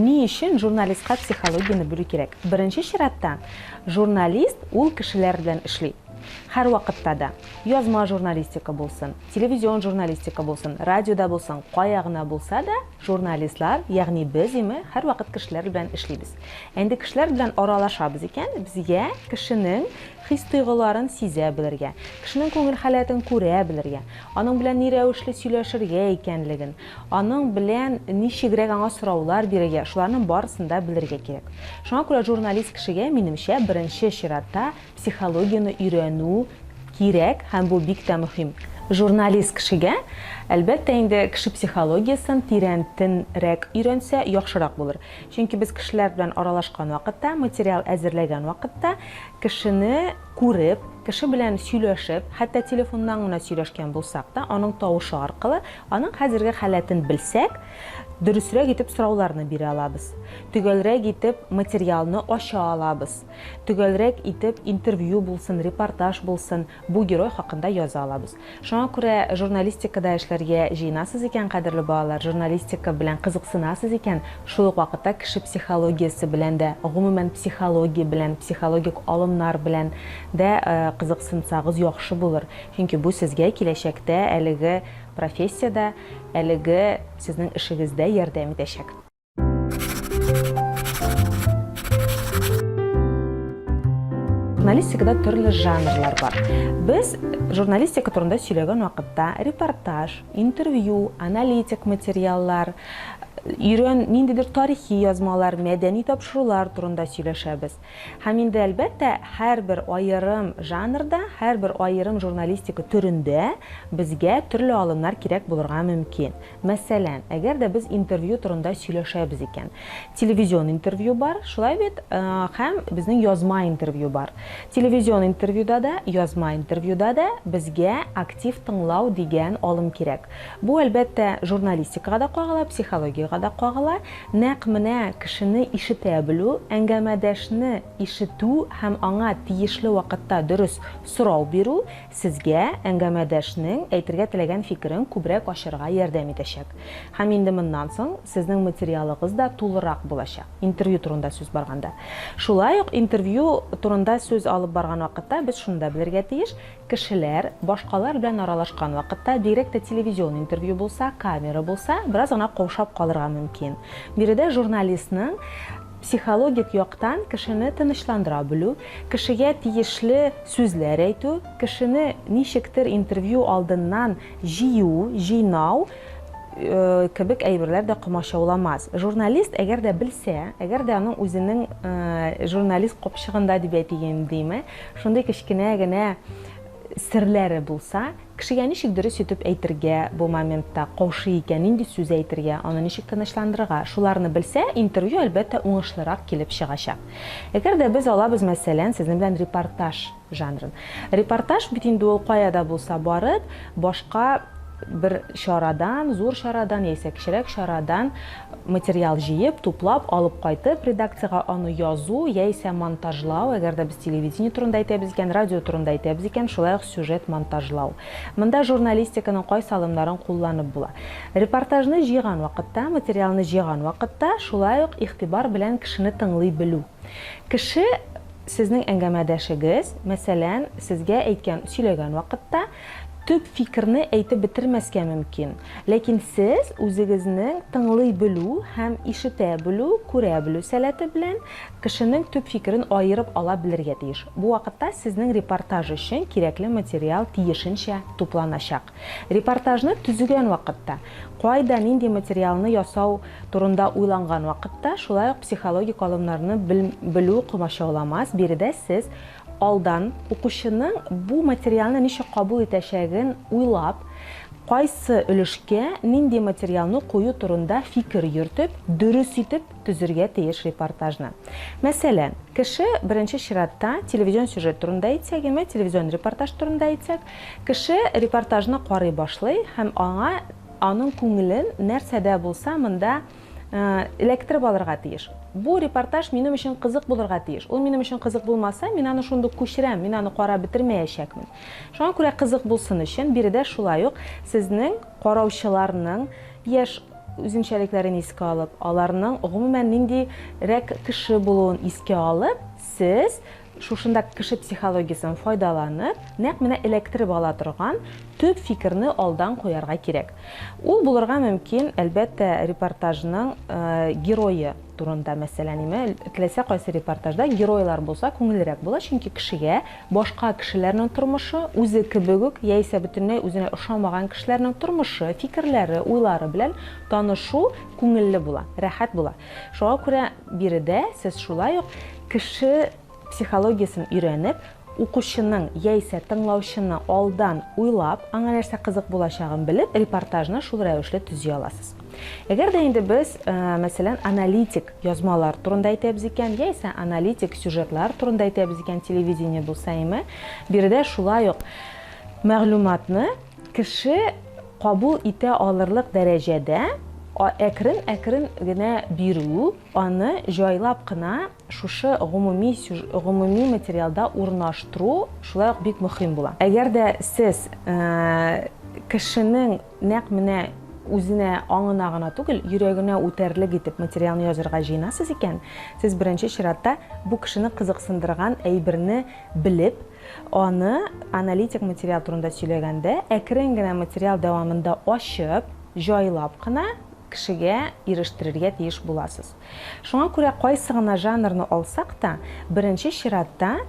Ни өчен журналистка психологияне белү кирәк? Беренче чиратта, журналист ул кешеләр белән эшли. Һәрвакытта да. Язма журналистика булсын, телевизион журналистика булсын, радиода булсын, кая гына булса да, журналистлар, ягъни без име, һәрвакыт кешеләр белән эшлибез. Ә инде кешеләр белән аралашабыз икән, безгә кешенең хис-тойгыларын сизә белергә, кешенең күңел халәтен күрә белергә, аның белән ни рәвешле сөйләшергә икәнлеген, Аның белән ничегрәк аңа сораулар бирергә, шуларның барысын да белергә кирәк. Шуңа күрә журналист кешегә, минемчә, беренче чиратта психологияне өйрәнү кирәк һәм бу бик тә мөһим. Журналист кешегә, әлбәттә инде, кеше психологиясен тирәнтенрәк өйрәнсә, яхшырак булыр. Чөнки без кешеләр белән аралашкан вакытта, материал әзерләгән вакытта кешене күреп, кеше белән сөйләшеп, хәтта телефоннан гына сөйләшкән булсак та, аның тавышы аркылы аның хәзерге халәтен белсәк, дөресрәк итеп сорауларны бирә алабыз, төгәлрәк итеп материалны ача алабыз, төгәлрәк итеп интервью булсын, репортаж булсын, бу герой хакында яза алабыз. Шуңа күрә журналистикада эшләргә җыенасыз икән, кадерле балалар, журналистика белән кызыксынасыз икән, шул ук вакытта кеше психологиясе белән дә, гомумән психология белән, психологик алымнар белән дә кызыксынсагыз яхшы булыр. Чөнки бу сезгә киләчәктә әлеге профессиядә, әлеге сезнең эшегездә ярдәм итәчәк. Журналистикада төрле жанрлар бар. Без журналистика турында сөйләгән вакытта репортаж, интервью, аналитик материаллар, өйрән ниндидер тарихи язмалар, мәдәни тапшырулар турында сөйләшәбез. Һәм инде, әлбәттә, һәрбер аерым жанрда, һәрбер аерым журналистика төрендә безгә төрле алымнар кирәк булырга мөмкин. Мәсәлән, әгәр дә без интервью турында сөйләшәбез икән. Телевизион интервью бар, шулай бит, һәм безнең язма интервью бар. Телевизион интервьюда да, язма интервьюда да безгә актив тыңлау дигән алым кирәк. Бу, әлбәттә, журналистикага да кагыла, психологиягә дә кагыла. Нәкъ менә кешене ишетә белү, әңгәмәдәшне ишетү һәм аңа тиешле вакытта дөрес сорау бирү Сезгә әңгәмәдәшнең әйтергә теләгән фикерен күбрәк ачарга ярдәм итәчәк. Һәм инде моннан соң сезнең материалыгыз да тулырак булачак, интервью турында сүз барганда. Шулай ук интервью турында сүз алып барган вакытта без шуны да белергә тиеш, кешеләр башкалар белән аралашкан вакытта, бигрәк тә телевизион интервью булса, камера булса, бераз гына каушап калырга мөмкин. Биредә журналистның Психологик яктан кешене тынычландыра белү, кешегә тиешле сүзләр әйтү, кешене ничектер интервью алдыннан җыю, җыйнау кебек әйберләр дә комачауламас. Журналист әгәр дә белсә, әгәр дә аның үзенең журналист капчыгында дип әйтик индеме, шундый кечкенә генә серләре булса, Кешегә ничек дөрес итеп әйтергә бу моментта, каушый икән, нинди сүз әйтергә, аны ничек тынычландырырга, шуларны белсә, интервью, әлбәттә, уңышлырак килеп чыгачак. Әгәр дә без алабыз, мәсәлән, сезнең белән репортаж жанрын. Репортаж бит инде ул кая да булса барып, башка бер чарадан, зур чарадан яисә кечерәк чарадан материал җыеп, туплап, алып кайтып, редакциягә аны язу яисә монтажлау, әгәр дә без телевидение турында әйтәбез икән, радио турында әйтәбез икән, шулай ук сюжет монтажлау. Монда журналистиканың кайсы алымнарын кулланып була? Репортажны җыйган вакытта, материалны җыйган вакытта, шулай ук игътибар белән кешене тыңлый белү. Кеше, сезнең әңгәмәдәшегез, мәсәлән, сезгә әйткән, сөйләгән вакытта, Төп фикерне әйтеп бетермәскә мөмкин. Ләкин сез үзегезнең тыңлый белү һәм ишетә белү, күрә белү сәләте белән кешенең төп фикерен аерып ала белергә тиеш. Бу вакытта сезнең репортаж өчен кирәкле материал тиешенчә тупланачак. Репортажны төзегән вакытта, кайда нинди материалны ясау турында уйланган вакытта, шулай ук психологик алымнарны белү комачауламас, биредә сез Алдан укучының бу материалны ничек кабул итәчәген уйлап, кайсы өлешкә нинди материалны кую турында фикер йөртеп, дөрес итеп төзергә тиеш репортажны. Мәсәлән, кеше беренче чиратта телевизион сюжет турында әйтсәк, яме телевизион репортаж турында әйтсәк, кеше репортажны карый башлый һәм аңа аның күңелен нәрсә дә булса монда эләктереп алырга тиеш. Бу репортаж минем өчен кызык булырга тиеш. Ул минем өчен кызык булмаса, мин аны шундук күчерәм, мин аны карап бетермәячәкмен. Шуңа күрә кызык булсын өчен биредә шулай ук сезнең караучыларның яшь үзенчәлекләрен искә алып, аларның гомумән ниндирәк кеше булуын искә алып, сез шушында кеше психологиясен файдаланып, нәкъ менә эләктереп ала торган төп фикерне алдан куярга кирәк. Ул булырга мөмкин, әлбәттә, репортажның герое турында, мәсәлән, име, теләсә кайсы репортажда геройлар булса, күңеллерәк була, чөнки кешегә башка кешеләрнең тормышы, үзе кебек үк, яисә бөтенләй үзенә ошамаган кешеләрнең тормышы, фикерләре, уйлары белән танышу күңелле була, рәхәт була. Шуңа күрә биредә сез шулай ук кеше психологиясен өйрәнеп, укучының яисә тыңлаучыны алдан уйлап, аңа нәрсә кызык булачагын белеп, репортажны шул рәвешле төзи аласыз. Әгәр дә инде без, мәсәлән, аналитик язмалар турында әйтәбез икән, яисә аналитик сюжетлар турында әйтәбез икән, телевидение булса име, биредә шулай ук мәгълүматны кеше кабул итә алырлык дәрәҗәдә әкрен-әкрен генә бирү, аны җайлап кына шушы гомуми гомуми материалда урнаштыру шулай ук бик мөһим була. Әгәр дә сез кешенең нәкъ менә үзенә, аңына гына түгел, йөрәгенә үтәрлек итеп материалны язырга җыенасыз икән, сез беренче чиратта бу кешене кызыксындырган әйберне белеп, аны аналитик материал турында сөйләгәндә, әкрен генә материал дәвамында ачып, җайлап кына кешегә ирештерергә тиеш буласыз. Шуңа күрә кайсы гына жанрны алсак та, беренче чиратта,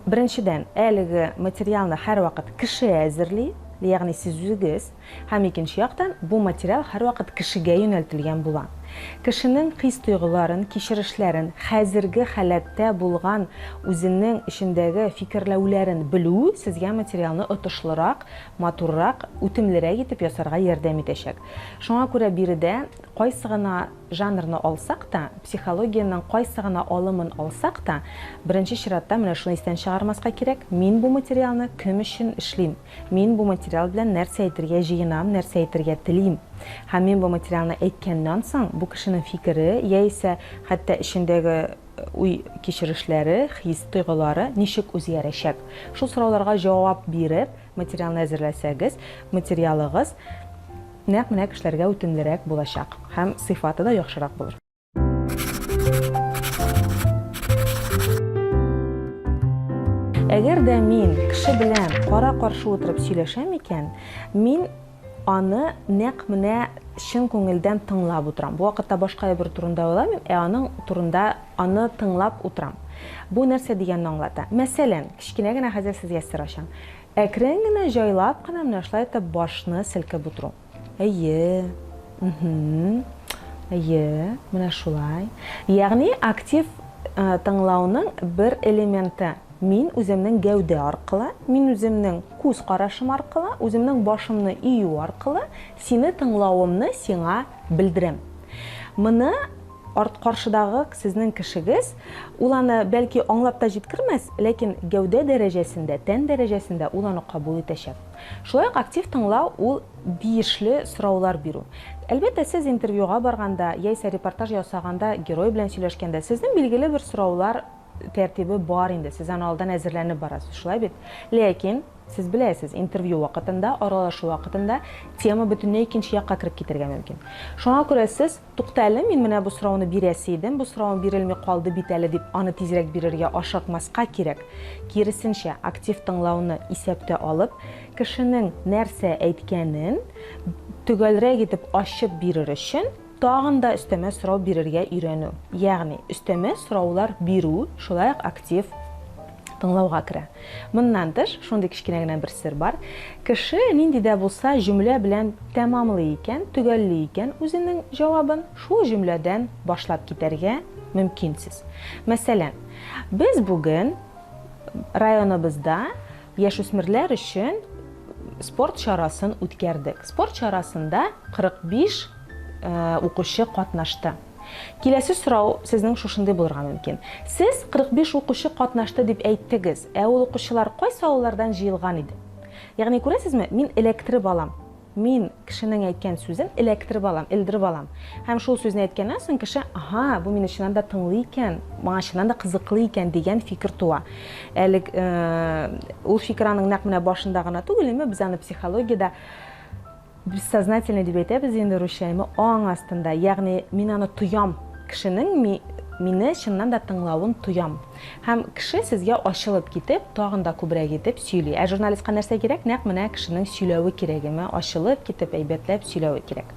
беренчедән, әлеге материалны һәрвакыт кеше әзерли, ягъни сез үзегез, һәм икенче яктан, бу материал һәрвакыт кешегә юнәлтелгән була. Кешенең хис-тойгыларын, кичерешләрен, хәзерге халәттә булган үзенең эчендәге фикерләүләрен белү сезгә материалны отышлырак, матуррак, үтемлерәк итеп ясарга ярдәм итәчәк. Шуңа күрә биредә кайсы гына Жанрны алсак та, психологиянең кайсы гына алымын алсак та, беренче чиратта менә шуны истән чыгармаска кирәк, мин бу материалны кем өчен эшлим? Мин бу материал белән нәрсә әйтергә җыенам, нәрсә әйтергә телим? Һәм мин бу материалны әйткәннән соң, бу кешенең фикере яисә хәтта эчендәге уй-кичерешләре, хис-тойгылары ничек үзгәрәчәк? Шул сорауларга җавап биреп, материалны әзерләсәгез, материалыгыз Нәкъ менә кешеләргә үтемлерәк булачак һәм сыйфаты да яхшырак булыр. Әгәр дә мин кеше белән кара-каршы утырып сөйләшәм икән, мин аны нәкъ менә чын күңелдән тыңлап утырам. Бу вакытта башка әйбер турында уйламыйм, ә аның турында аны тыңлап утырам. Бу нәрсә дигәнне аңлата? Мәсәлән, кечкенә генә хәзер сезгә сер ачам. Әкрен генә, җайлап кына менә шулай итеп башны селкеп утыру. Әйе. Мхм. Әйе, менә шулай. Ягъни актив тыңлауның бер элементы. Мин үземнең гәүдә аркылы, мин үземнең күз карашым аркылы, үземнең башымны ию аркылы сине тыңлавымны сиңа белдерәм. Моны Арт каршыдагы сезнең кешегез, ул аны бәлки аңлап та җиткермәс, ләкин гәүдә дәрәҗәсендә, тән дәрәҗәсендә ул аны кабул итәчәк. Шулай ук актив тыңлау ул биешле сораулар бирү. Әлбәттә, сез интервьюга барганда, яисә репортаж ясаганда, герой белән сөйләшкәндә, сезнең билгеле бер сораулар тәртибе бар инде, сез аны алдан әзерләнеп барасыз, шулай бит? Ләкин сез беләсез, интервью вакытында, аралашу вакытында тема бөтенләй икенче якка кереп китәргә мөмкин. Шуңа күрә сез Тукта әле, мин менә бу сорауны бирәсе идем, бу соравым бирелми калды бит әле, дип, аны тизрәк бирергә ашыкмаска кирәк. Киресенчә, актив тыңлауны исәптә алып, кешенең нәрсә әйткәнен төгәлрәк итеп ачып бирер өчен, тагын да өстәмә сорау бирергә өйрәнү. Ягъни, өстәмә сораулар бирү шулай ук актив тыңлауга керә. Моннан тыш, шундый кечкенә генә бер сер бар. Кеше нинди дә булса җөмлә белән тәмамлый икән, төгәлли икән үзенең җавабын, шул җөмләдән башлап китәргә мөмкинсез. Мәсәлән, без бүген районыбызда яшүсмерләр өчен спорт чарасын үткәрдек. Спорт чарасында 45 укучы катнашты. Киләсе сорау сезнең шушындый булырга мөмкин. Сез 45 укучы катнашты дип әйттегез, ә ул укучылар кайсы авыллардан җыелган иде? Ягъни, күрәсезме, мин эләктереп алам. Мин кешенең әйткән сүзен эләктереп алам, элдереп алам. Һәм шул сүзне әйткәннән соң кеше, аһа, бу мине чыннан да тыңлый икән, моңа чыннан да кызыклы икән дигән фикер туа. Әле ул фикер аның нәкъ менә башында гына түгел, әмма без аны психологиядә. Бессознательный дип әйтәбез инде русча, әмма аң астында, ягъни мин аны тоям. Кешенең мине чыннан да тыңлавын тоям. Һәм кеше сезгә ачылып китеп, тагын да күбрәк итеп сөйли. Ә журналистка нәрсә кирәк? Нәкъ менә кешенең сөйләве кирәк, әмма ачылып китеп, әйбәтләп сөйләве кирәк.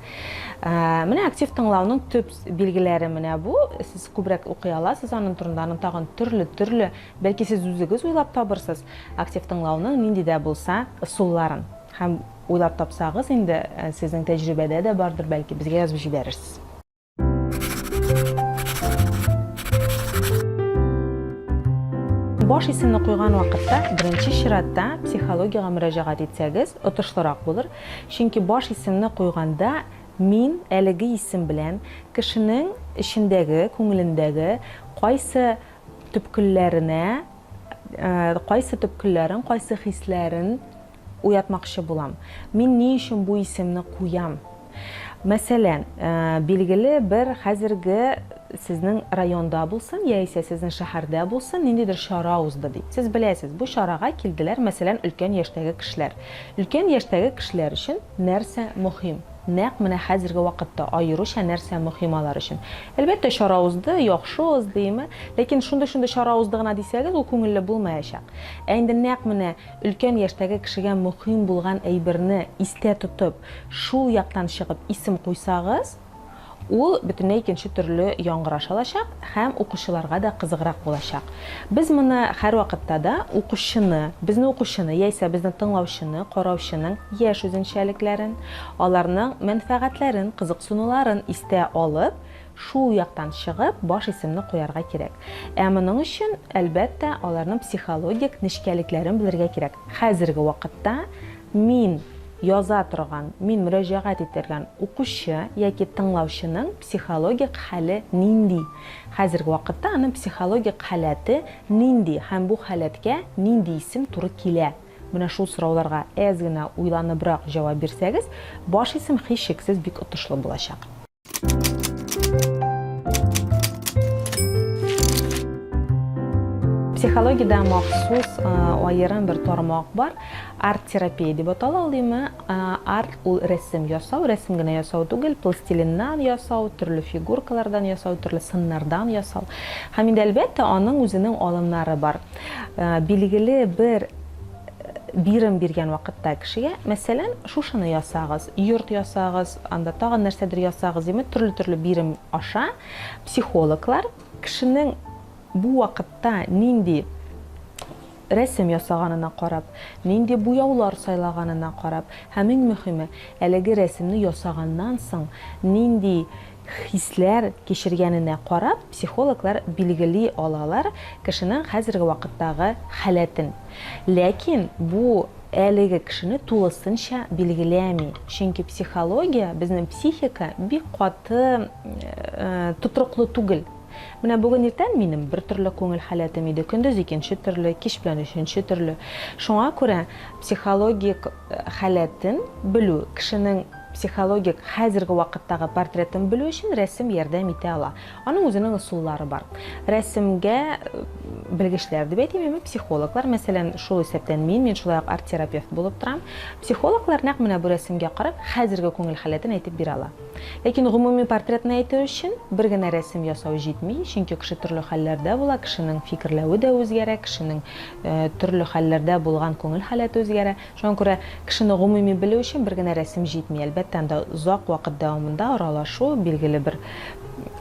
Менә актив тыңлауның төп билгеләре менә бу. Сез күбрәк укый аласыз аның турында, аның тагын төрле-төрле, бәлки сез үзегез уйлап табырсыз, актив тыңлауның нинди дә булса ысулларын. Һәм уйлап тапсагыз инде, сезнең тәҗрибәдә дә бардыр, бәлки, безгә язып җибәрерсез. Баш исемне куйган вакытта беренче чиратта психологиягә мөрәҗәгать итсәгез, отышлырак булыр. Чөнки баш исемне куйганда мин әлеге исем белән кешенең эчендәге, күңелендәге кайсы төпкелләренә, кайсы төпкелләрен, кайсы хисләрен уятмакчы булам. Мин ни өчен бу исемне куям? Мәсәлән, билгеле бер хәзерге сезнең районда булсын, яисә сезнең шәһәрдә булсын, ниндидер чара узды дип. Сез беләсез, бу чарага килделәр, мәсәлән, өлкән яшьтәге кешеләр. Өлкән яшьтәге кешеләр өчен нәрсә мөһим? Нәкъ менә хәзерге вакытта аеруча нәрсә мөһим алар өчен? Әлбәттә, чара узды, яхшы узды, име? Ләкин шундый-шундый чара узды гына дисәгез, ул күңелле булмаячак. Ә инде нәкъ менә Өлкән яшьтәге кешегә мөһим булган әйберне истә тотып, шул яктан чыгып исем куйсагыз, ул бөтенләй икенче төрле яңгыраш алачак һәм укучыларга да кызыграк булачак. Без моны һәрвакытта да укучыны, безне укучыны яисә безне тыңлаучыны, караучының яшь үзенчәлекләрен, аларның мәнфәгатьләрен, кызыксынуларын истә алып, Шул яктан чыгып, баш исемне куярга кирәк. Ә моның өчен, әлбәттә, аларның психологик нечкәлекләрен белергә кирәк. Хәзерге вакытта мин яза торган, мин мөрәҗәгать итергән укучы яки тыңлаучының психологик хәле нинди? Хәзерге вакытта аның психологик халәте нинди һәм бу халәткә нинди исем туры килә? Менә шул сорауларга әз генә уйланыбрак җавап бирсәгез, баш исем һичшиксез бик отышлы булачак. Психологиядә махсус аерым бер тармак бар. Арт-терапия дип атала ул, димме? Арт ул рәсем ясау, рәсем генә ясау түгел, пластилиннан ясау, төрле фигуркалардан ясау, төрле сыннардан ясау. Һәм инде әлбәттә, аның үзенең алымнары бар. Билгеле бер бирем биргән вакытта кешегә, мәсәлән, шушыны ясагыз, йорт ясагыз, анда тагын нәрсәдер ясагыз, димәк, төрле-төрле бирем аша психологлар кешенең бу вакытта нинди рәсем ясаганына карап, нинди буяулар сайлаганына карап һәм иң мөһиме, әлеге рәсемне ясаганнан соң нинди хисләр кичергәненә карап, психологлар билгели алалар кешенең хәзерге вакыттагы халәтен. Ләкин бу әлеге кешене тулысынча билгеләми, чөнки психология, безнең психика бик каты тотрыклы түгел. Менә бүген иртән минем бер төрле күңел халәтем иде, көндез икенче төрле, кич белән өченче төрле. Шуңа күрә психологик халәтен белү, кешенең Психологик хәзерге вакыттагы портретын белү өчен рәсем ярдәм итә ала. Аның үзенең ысуллары бар. Рәсемгә белгечләр дип әйтим, әмма психологлар, мәсәлән, шул исәптән мин, мин шулай ук арт-терапевт булып торам. Психологлар нәкъ менә бу рәсемгә карап, хәзерге күңел халәтен әйтеп бирә ала. Ләкин гомуми портретны әйтү өчен бер генә рәсем ясау җитми, чөнки кеше төрле хәлләрдә була, кешенең фикерләве дә үзгәрә, кешенең төрле хәлләрдә булган күңел халәте үзгәрә. Шуңа күрә кешене гомуми белү өчен бер генә рәсем җитми. Әлбәттә, анда озак вакыт дәвамында аралашу, билгеле бер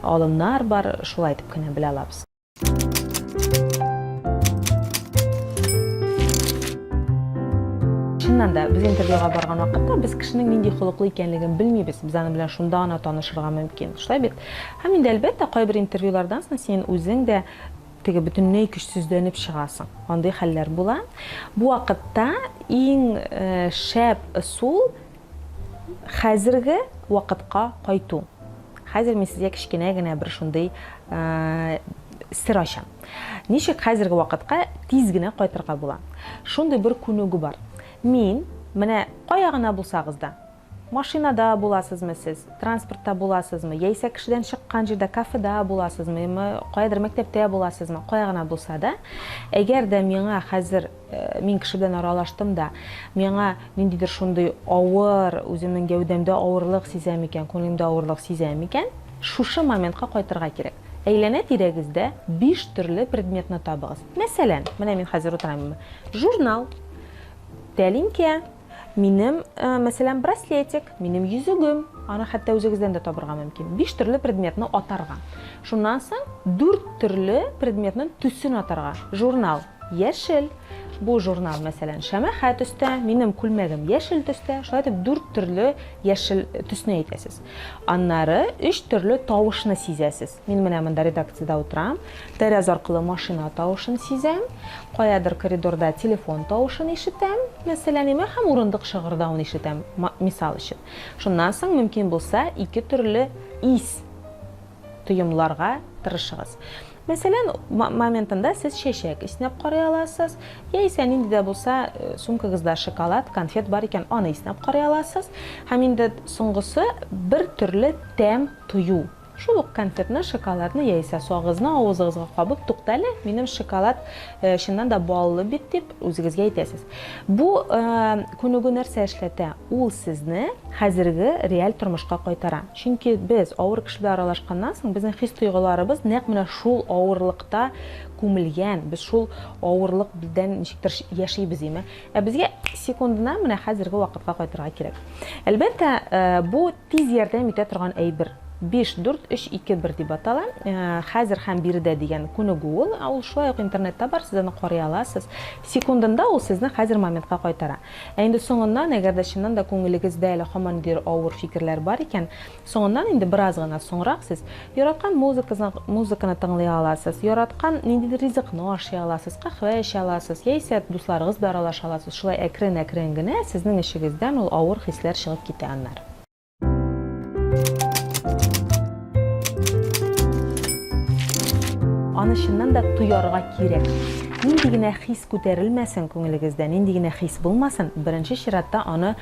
алымнар бар, шулай итеп кенә белә алабыз. Чыннан да, без интервьюга барган вакытта без кешенең нинди холыклы икәнлеген белмибез, без аның белән шунда гына танышырга мөмкин. Шулай бит? Һәм инде, әлбәттә, кайбер интервьюлардан соң син үзең дә Теге бөтенләй көчсезләнеп чыгасың. Андый хәлләр була. Бу вакытта иң шәп ысул хәзерге вакытка кайту. Хәзер мин сезгә кечкенә генә бер шундый сер ачам. Ничек хәзерге вакытка тиз генә кайтырга була? Шундый бер күнегү бар. Мин, менә кая гына булсагыз да, Машинада буласызмы сез, транспортта буласызмы, яисә кешедән чыккан җирдә, кафеда буласызмы, яме каядыр мәктәптә буласызмы, кая гына булса да, әгәр дә миңа хәзер мин кеше белән аралаштым да, миңа ниндидер шундый авыр, үземнең гәүдәмдә авырлык сизәм икән, күңелемдә авырлык сизәм икән, шушы моментка кайтырга кирәк. Әйләнә-тирәгездә биш төрле предметны табыгыз. Мәсәлән, менә мин хәзер утырам, журнал, тәлинкә, Минем, мәсәлән, браслетик, минем йөзегем, аны хәтта үзегездән дә табырга мөмкин. Биш төрле предметны атарга. Шуннан соң дүрт төрле предметның төсен атарга. Журнал яшел. Бу журнал, мәсәлән, шәмәхә төстә, минем күлмәгем яшел төстә. Шулай итеп дүрт төрле яшел төсне әйтәсез. Аннары өч төрле тавышны сизәсез. Мин менә монда редакциядә утырам. Тәрәз аркылы машина тавышын сизәм. Каядыр коридорда телефон тавышын ишетәм, мәсәлән, имә һәм урындык шыгырдавын ишетәм, мисал өчен. Шуннан соң, мөмкин булса, ике төрле ис тоемларга тырышыгыз. Мәсәлән, моментында сез чәчәк иснәп карый аласыз, яисә нинди дә булса сумкагызда шоколад, конфет бар икән, аны иснәп карый аласыз. Һәм инде соңгысы, бер төрле тәм тою. Шул ук конфетны, шоколадны яисә сагызны авызыгызга кабып, Туктале, минем шоколад чыннан да баллы бит, дип үзегезгә әйтәсез. Бу күнегү нәрсә эшләтә? Ул сезне хәзерге реаль тормышка кайтара. Чөнки без авыр кеше белән аралашканнан соң, безнең хис-тойгыларыбыз нәкъ менә шул авырлыкта күмелгән, без шул авырлык белән ничектер яшибез, име. Ә безгә секундына менә хәзерге вакытка кайтырга кирәк. Әлбәттә, бу Тиз ярдәм итә торган әйбер. 5, 4, 3, 2, 1 дип атала. Хәзер һәм биредә дигән күнегү ул. Ул шулай ук интернетта бар, сез аны карый аласыз. Секундында ул сезне хәзер моментка кайтара. Ә инде соңыннан, әгәр дә чыннан да күңелегездә әле һаман ниндидер авыр фикерләр бар икән, соңыннан инде бераз гына соңрак сез яраткан музыканы, музыканы тыңлый аласыз, яраткан ниндидер ризыкны ашый аласыз, каһвә эчә аласыз, яисә дусларыгыз белән аралаша аласыз. Шулай әкрен-әкрен генә сезнең эчегездән ул авыр хисләр чыгып китә аннары. Аны чыннан да тоярга кирәк. Нинди генә хис күтәрелмәсен күңелегездә, нинди генә хис булмасын, беренче чиратта аны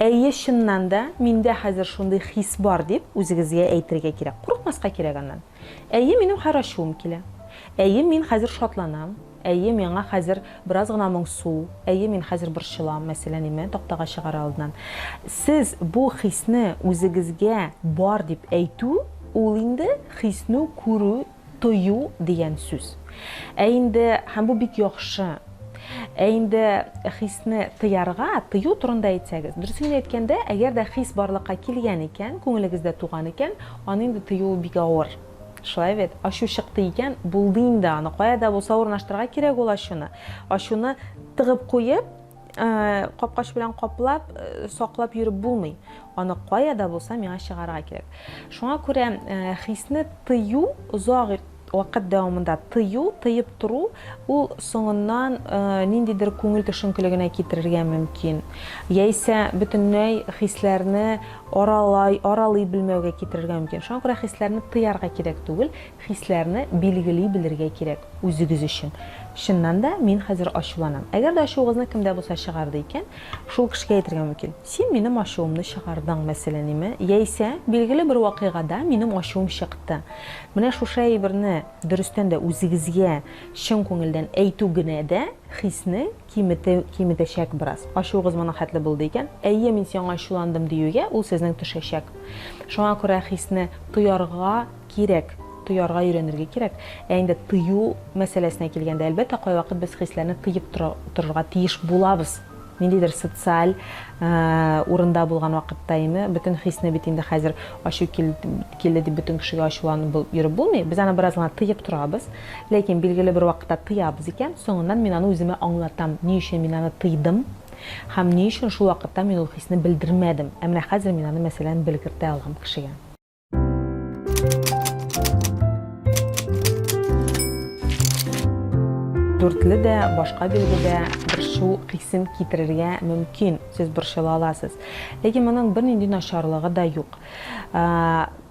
әйе, чыннан да, миндә хәзер шундый хис бар дип үзегезгә әйтергә кирәк. Курыкмаска кирәк аннан. Әйе, минем хәр ачуым килә. Әйе, мин хәзер шатланам. Әйе, миңа хәзер бераз гына моңсу. Әйе, мин хәзер борчылам, мәсәлән, име, тактага чыгар алдыннан. Сез бу хисне үзегезгә бар дип әйтү, ул инде хисне күрү, тою дигән сүз. Ә инде, һәм бу бик яхшы. Ә инде хисне тыярга, тыю турында әйтсәгез, дөресен генә әйткәндә, әгәр дә хис барлыкка килгән икән, күңелегездә туган икән, аны инде тыю бик авыр. Шулай бит, ачу чыкты икән, булды инде, аны кая да булса урнаштырырга кирәк ул ачуны. Ачуны тыгып куеп, э, капкач белән каплап, э, саклап йөреп булмый. Аны кая да булса миңа чыгарырга кирәк. Шуңа күрә э, хисне тыю озак вакыт дәвамында тыю, тыеп тору, ул соңыннан ниндидер күңел төшенкелегенә китерергә мөмкин. Яисә бөтенләй хисләрне аралай, аралый белмәүгә китерергә мөмкин. Шуңа күрә хисләрне тыярга кирәк түгел, хисләрне билгели белергә кирәк үзегез өчен. Чыннан да, мин хәзер ачуланам. Әгәр дә ачуыгызны кем дә булса чыгарды икән, шул кешегә әйтергә мөмкин. Син минем ачуымны чыгардың, мәсәлән, име? Яисә, билгеле бер вакыйгада минем ачуым чыкты. Менә шушы әйберне дөрестән дә үзегезгә чын күңелдән әйтү генә дә хисне киметү, киметәчәк бераз. Ачуыгыз моның хәтле булды икән, әйе, мин сиңа ачуландым диюгә, ул сезнең төшәчәк. Шуңа күрә хисне тоярга кирәк, тоярга өйрәнергә кирәк. Ә инде тыю мәсьәләсенә килгәндә, әлбәттә, кайвакыт без хисләрне тыеп торырга тиеш булабыз. Ниндидер социаль урында булган вакытта име, бөтен хисне бит инде хәзер ачу килде дип бөтен кешегә ачуланып йөреп булмый. Без аны бераз гына тыеп торабыз. Ләкин билгеле бер вакытта тыябыз икән, соңыннан мин аны үземә аңлатам, ни өчен мин аны тыйдым һәм ни өчен шул вакытта мин ул хисне белдермәдем. Ә менә хәзер мин аны, мәсәлән, белгертә алам кешегә. Дүртле дә, башка билге дә борчу хисен китерергә мөмкин, сез борчыла аласыз. Ләкин моның бернинди начарлыгы да юк.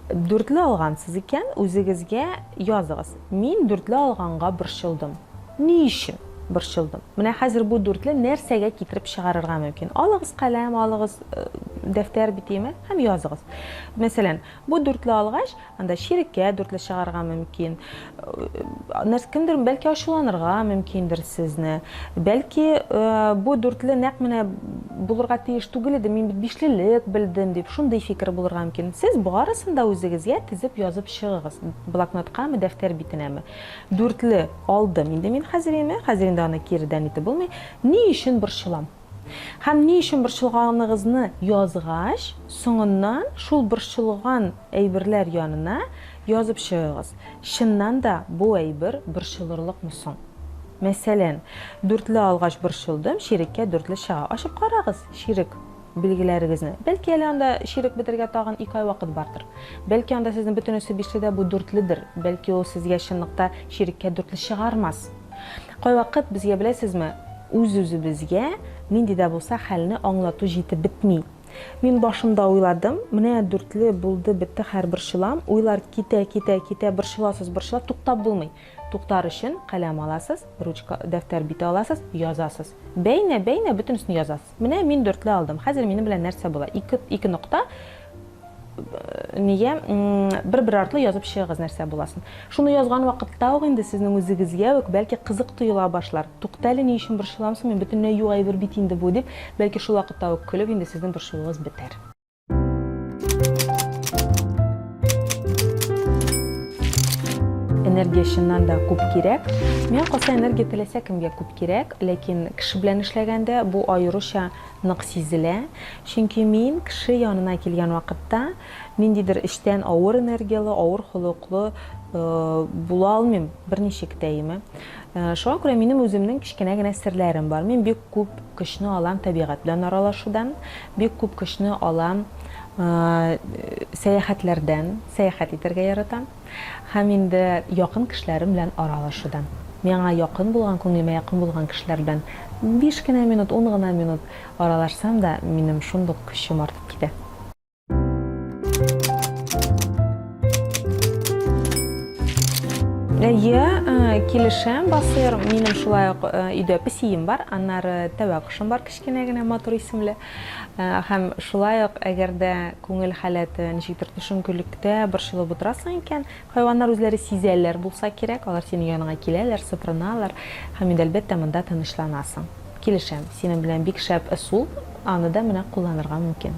Дүртле алгансыз икән, үзегезгә языгыз. Мин дүртле алганга борчылдым. Ни өчен борчылдым? Менә хәзер бу дүртле нәрсәгә китереп чыгарырга мөмкин? Алыгыз каләм, алыгыз э, дәфтәр битеме һәм языгыз. Мәсәлән, бу дүртле алгач, анда чиреккә дүртле чыгарга мөмкин. Нәрсә кемдер бәлки ачуланырга мөмкиндер сезне. Бәлки бу дүртле нәкъ менә булырга тиеш түгел иде, мин бит бишлелек белдем дип, шундый фикер булырга мөмкин. Сез барысын да үзегезгә тезеп язып чыгыгыз. Блокноткамы, дәфтәр битенәме. Дүртле алдым инде мин хәзер инде, хәзер инде аны киредән итеп булмый. Ни өчен борчылам? Һәм ни өчен борчылганыгызны язгач, соңыннан шул борчылган әйберләр янына язып чыгыгыз. Чыннан да бу әйбер борчылырлыкмы соң? Мәсәлән, дүртле алгач борчылдым, чиреккә дүртле чыга. Ачып карагыз чирек билгеләрегезне. Бәлки әле анда чирек бетергә тагын ике ай вакыт бардыр. Бәлки анда сезнең бөтенесе бишле дә бу дүртледер. Бәлки ул сезгә чынлыкта чиреккә дүртле чыгармас. Кайвакыт безгә, беләсезме, үз-үзебезгә нинди дә булса хәлне аңлату җитеп бетми. Мин башымда уйладым, менә дүртле булды, бетте, хәер борчылам. Уйлар китә, китә, китә, борчыласыз, борчыла, туктап булмый. Туктар өчен каләм аласыз, ручка, дәфтәр бите аласыз, язасыз. Бәйнә, бәйнә бөтенесен язасыз. Менә мин дүртле алдым. Хәзер минем белән нәрсә була? Ике, ике нокта нигә бер-бер артлы язып чыгыгыз нәрсә буласын. Шуны язган вакытта ук инде сезнең үзегезгә үк бәлки кызык тоела башлар. Тукта әле, ни өчен борчылам соң мин, бөтенләй юк әйбер бит инде бу дип, бәлки шул вакытта ук көлеп инде сезнең борчылуыгыз бетәр. Энергия чыннан да күп кирәк. Миңа калса, энергия теләсә кемгә күп кирәк, ләкин кеше белән эшләгәндә бу аеруча нык сизелә. Чөнки мин кеше янына килгән вакытта ниндидер эчтән авыр энергияле, авыр холыклы була алмыйм берничек тә, име. Шуңа күрә минем үземнең кечкенә генә серләрем бар. Мин бик күп көчне алам табигать белән аралашудан, бик күп көчне алам сәяхәтләрдән, сәяхәт итәргә яратам. Һәм инде якын кешеләрем белән аралашудан. Миңа якын булган, күңелемә якын булган кешеләр белән биш кенә минут, ун гына минут аралашсам да, минем шундук көчем артып китә. Әйе, килешәм, Басыйр. Минем шулай ук өйдә песием бар, аннары тәвә кошым бар, кечкенә генә матур исемле. Һәм шулай ук, әгәр дә күңел халәте ничектер төшенкелектә, борчылып утырасың икән, хайваннар үзләре сизәләр булса кирәк, алар синең яныңа киләләр, сыпырыналар һәм инде, әлбәттә, монда тынычланасың. Килешәм, синең белән бик шәп ысул, аны да менә кулланырга мөмкин.